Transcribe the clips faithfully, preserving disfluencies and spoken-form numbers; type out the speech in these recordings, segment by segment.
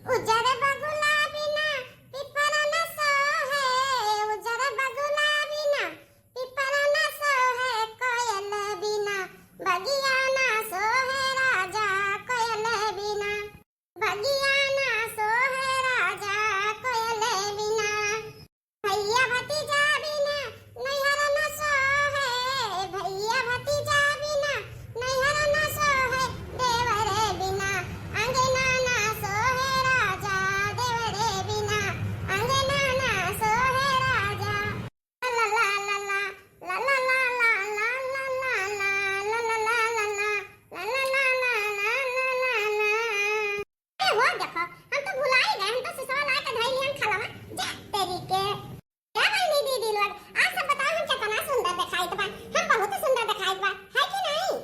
उजर बगुला बिना पिपर न सोहे, उजर बगुला बिना पिपर न सोहे, कोयल बिना बगिया न सोहे राजा, कोयल बिना बगिया न सोहे राजा, कोयल बिना। भैया भतीजा बिना नैहर न सोहे, भैया भतीजा बिना नैहर न सोहे, देवर बिना अंगना न सोहे राजा, देवर बिना अंगना न सोहे राजा। ला ला ला ला, ला ला ला ला। ए हो, देखो, हम तो भुलाई गए, हम तो सिसवा ला के धइली हम खलवा। जा तेरी के। ए बहिनी दीदी लोग, आज सब बताओ हम केतना सुंदर देखाइत बा? हम बहुत सुंदर देखाइत बा, है कि नहीं?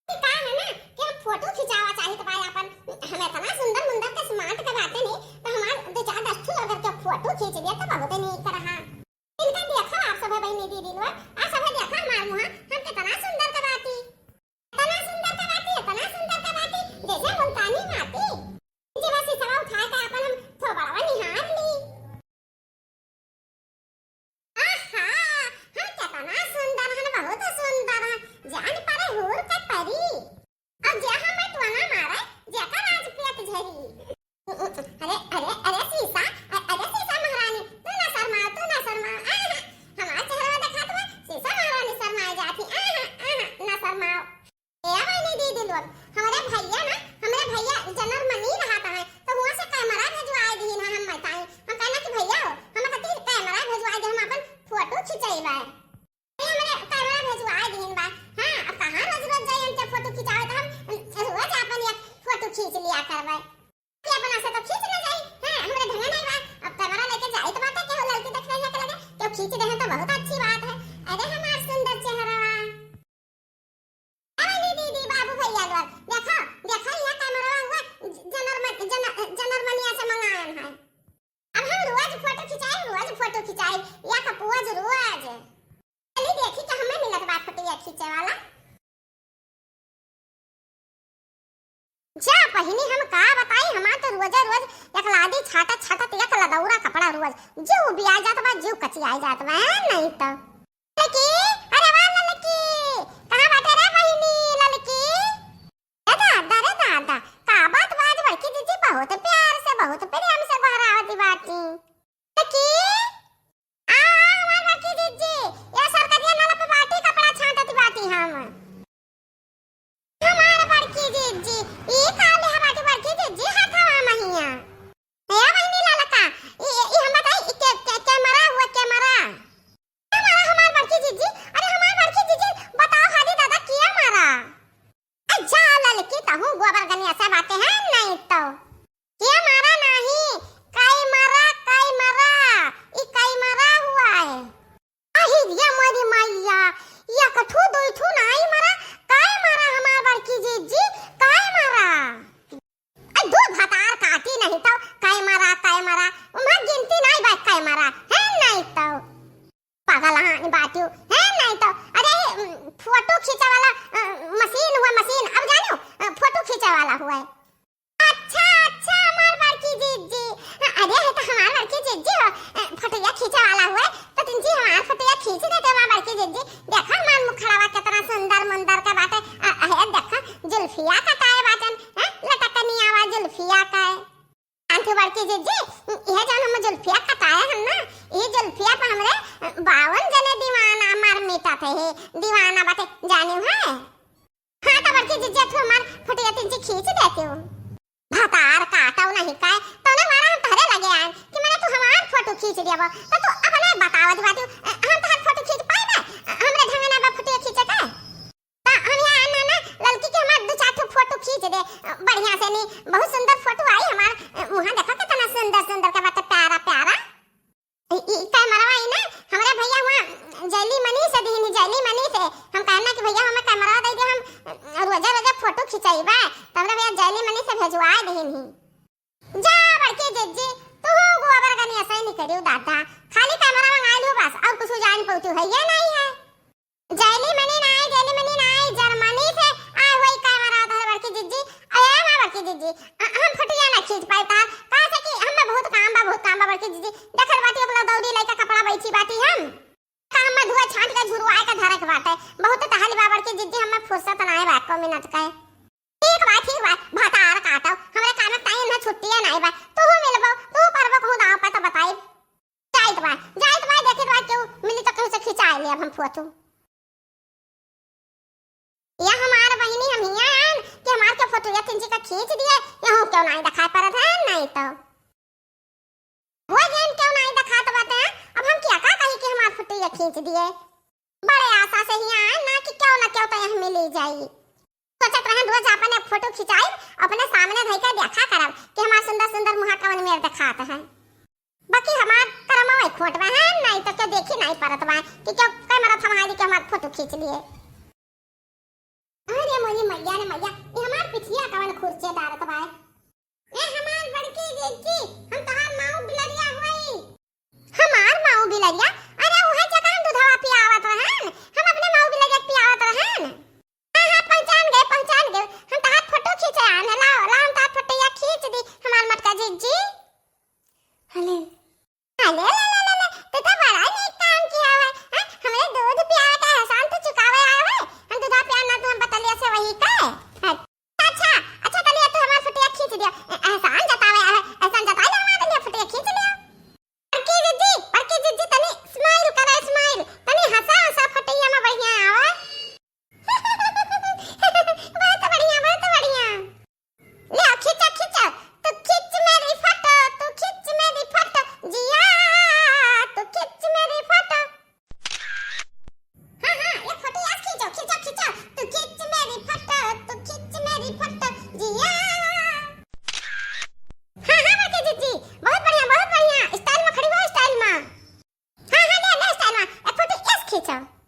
कि का है ना कि हम फोटो खिंचावा चाहित बा अपन, हम एतना सुंदर मुंदर के smart के बाटे नहीं, तो हमार दो चार दस ठो अगर के फोटो खींच दिया तो बहुत नीक रहा। इनका देखो आप सभे बहिनी दीदी लोग, आप सभे देखो हमार मुहा, हम केतना सुंदर के बाटी, एतना सुंदर के बाटी, एतना सुंदर के बाटी, जैसे मुल्तानी माटी। जे बस सिसवा उठाए के अपन हम थोबड़वा निहार ली। आहा, हम केतना सुंदर हन, बहुत सुंदर हन, जान परे हूर के परी। अब जे हम टोना मारे, जेकर आज पेट झरी। अरे, अरे, अरे सीसा, अ-, अरे सीसा महारानी, तू ना शर्माओ, तू ना शर्माओ। आहा, हमार चेहरा देखात बा, सीसा महारानी शर्माए जाती। आहा, आहा, ना शर्माओ। ए बहिनी दीदी लोग, हमरे भैया ना, हमरे भैया जनरमनी रहत है, तो हुआ से कैमरा भेजवाए दीन है हम बताई। हम कहना कि भैया हो, हम खातिर कैमरा भेजवाए दे, हम अपन फोटो खिंचैबे। ए, हमरे कैमरा भेजवाए दीन बा। हाँ, अब कहाँ रोज रोज जाई हमके फोटो खिंचावे, तो हम रोज अपन एक फोटो खींच लिया करबे। कि अपना से तो खींच ना जाई, हैं, हमरे ढंगा नहीं बा। अब कैमरा लेके जाई तो बात है, केहू लड़की देख रही है के लगे, केहू खींच दे तो बहुत अच्छी बात है। अरे हमार सुंदर चेहरवा। अरे दीदी, दीदी, बाबू भैया लोग, देखो, देखो, यह कैमरा हुआ जनरमन-, जन-, जनरमनिया से मंगायन है। अब हम रोज फोटो खिंचाई, रोज फोटो खिंचाई, या कपुआ रोज। चली देखी कि हमें मिलत बा फोटो खींचे वाला। जा बहिनी, हम का बताई, हमार तो रोजे रोज एक लादी छाटत छाटत एक लदौरा कपड़ा रोज। जीव उबिया जात बा, जीव कचिया जात बा, हैं, नहीं तो। ललकी, अरे वाह ललकी, कहाँ बाटे रे बहिनी ललकी? ए दादा, रे दादा, का बात बा आज बड़की जीजी बहुत प्यार से, बहुत प्रेम से गोहरावती बाटी। ललकी, आ, आ, हमार बड़की जीजी, या सरकतिया नाला पे बाटी, कपड़ा छांटत बाटी हम। हमार बड़की जीजी, ई का लेहा बाटी बड़की जीजी हथवा महिया? ए बहिनी ललका, ई, ई हम बताई, ई के, के, कैमरा हुआ, कैमरा। कैमरा हमार बड़की जीजी, अरे हमार बड़की जीजी, बताओ हादी दादा, कैमरा? ए, जा ललकी, तहूँ गोबर गनिया से बाटे हैं, नहीं तो। कैमरा नहीं, कैमरा, कैमरा, ई कैमरा हुआ है। अहि रे मोरी मैया, एक ठू, दुई ठू नाई मरा, कैमरा हमार बड़की जीजी, कैमरा। ए, दू भतार काटी नहीं तो, कैमरा, कैमरा, उम्हर गिनती नहीं बा, कैमरा, है नहीं तो। पागल हानि बाटियो, है नहीं तो। अरे, उम, फोटो खींचे वाला, अ, मशीन हुआ, मशीन, अब जानियो, अ, फोटो खींचे वाला हुआ है। अच्छा, अच्छा, हमार बड़की जीजी। हाँ, अरे, है तो हमार बड़की जीजी हो, अ, फोटोया खींचे वाला हुआ है, तो तुमची हमार फोटोया खींच देते हमार बड़की जीजी। देखो हमार मुखड़वा कितना सुंदर मुंदर का बाटे। अ, अरे, देखो, जुल्फिया कटाए बाटन, हैं, लटकनिया वा जुल्फिया का है। जानती बड़की जीजी, यह जौन हम जुल्फिया कटाए हन ना, यह जुल्फिया पे हमरे बावन जने दीवाना मार मिटत है, दीवाना बाटे, जानियो है? हाँ, तो बड़की जीजी, तू हमार फोटो तीन ची खींच देती हो। भतार काटो नहीं काय, तो ना मारा हम तहरे लगे आए कि मैंने तू हमार फोटो खींच दिया वो, तो तू अपने बतावत बाटी, हम तहर फोटो खींच पाए बे? हमरे ढंग ना बा फोटो खींचे का? ता हम यहाँ आना ना, ललकी के हमार दो चार ठो फोटो खींच दे, अ, बढ़िया से नी, बहुत सुंदर फोटो आई हमार, अ, वहाँ देखो कितना सुंदर सुंदर का बाटे, प्यारा प्यारा। ई, ई कैमरवा आई ना, हमरे भैया वहाँ जैली मनी से दीनी, जैली मनी से। हम कहना कि भैया हमें कैमरा दे दे, हम, अ, रोजा रोजा फोटो खिंचाई बा, तो हमरे भैया जैली मनी से भेजवा दीनी। जा बड़की जिज्जी, तू गोबर गनी ऐसे ही निकलियो दादा, खाली कैमरा मंगा लियो बस, और कुछ जान पौती है ये नहीं है। जैली मनी नाई, जैली मनी नाई, जर्मनी से आए हुई कैमरा उधर बड़की जिज्जी। अरे माँ बड़की जिज्जी, अ-, हम फोटोया ना खींच पाए तार, का बड़की जिज्जी, देखत बाटी, अपना दौरी लइका कपड़ा बैठी बाटी हम। का हमें धुआ छांट के झुरवाए के धरे के बाटे। बहुत तहाली बा बड़की जिज्जी, हमें फुर्सत नाई बा एको मिनट के। ठीक बा, ठीक बा, भतार काटो, हमरे कान में ताई ना छुट्टिए नाई बा। तू मिलबो, तू परबो कहूँ दाव पे तो बताई। जाइत बा, जाइत बा, देखत बा केहू मिली तो केहू से खिंचाए ले अब हम फोटो। या हमार बहिनी, हम हियाँ आन कि हमार के फोटो या खींची का खींच दिए, यहूँ क्यों नाई दिखाई पड़त है, नाई तो वो गेन क्यों नाई दिखात बाटे, अब हम क्या का कही कि हमार फोटो या खींच दिए। बड़े आशा से हियाँ आन ना कि क्यों ना क्यों तो यहाँ मिली जाई। सोचत रहे रोज आपन एक फोटो खिंचाई, अपने सामने धई के देखा करब कि हमार सुंदर सुंदर मुहा कवन मेर दिखात है। बाकी हमार करमवा खोट बा है, नाई तो क्यों देखी नाई परत बा कि क्यों कैमरा थमाई के हमार फोटो खींच लिए। अरे मोरी मैया रे मैया, ये हमार पिठिया कवन खुरचे डारत बा। ए हमार बड़की जिज्जी, हम तहार माऊ बिलरिया हुई। हमार माऊ बिलरिया? अरे उहे जगह हम दूधवा पियावत रहन, हम अपने माऊ बिलरिया के पियावत रहन। हाँ, हाँ, पहचान गए, पहचान गए। हम तहार फोटो खींचे आन है, लाओ, लाओ, हम तहार फोटो या खींच दी, हमार मटका जिज्जी। हले। अले, ले, ले, ले, ले, तू तो बड़ा नीक काम किया है, हैं? हमरे दूध पियावे का एहसान तू चुकावे आवे? हम दूधा पिया ना, तू हम बतलिया से वही का है। अच्छा, अच्छा, तलिया तू हमार फोटो खींच दिया। ए-, एहसान जतावे आवे, एहसान जताए ले हमार तलिया फोटो खींच लिया। बड़की जिज्जी, बड़की जिज्जी, तनी smile करा, smile। तनी हंसा, हंसा फोटोया में बढ़िया आवे। बहुत बढ़िया, बहुत बढ़िया। ले, खींचा, खींचा। तू खींच मेरी फोटो, तू खींच मेरी फोटो। जिया, तू खींच मेरी फोटो। हाँ, हाँ, ये फोटो याद खींचो, खींचो, खींचो। तू खींच मेरी फोटो, तू खींच मेरी फोटो। जिया। हाँ, हाँ, बड़की जिज्जी, बहुत बढ़िया, बहुत बढ़िया। Style में खड़ी हो, style में। हाँ, हाँ, ले, ले, style में। एक फोटो ऐस खींचो।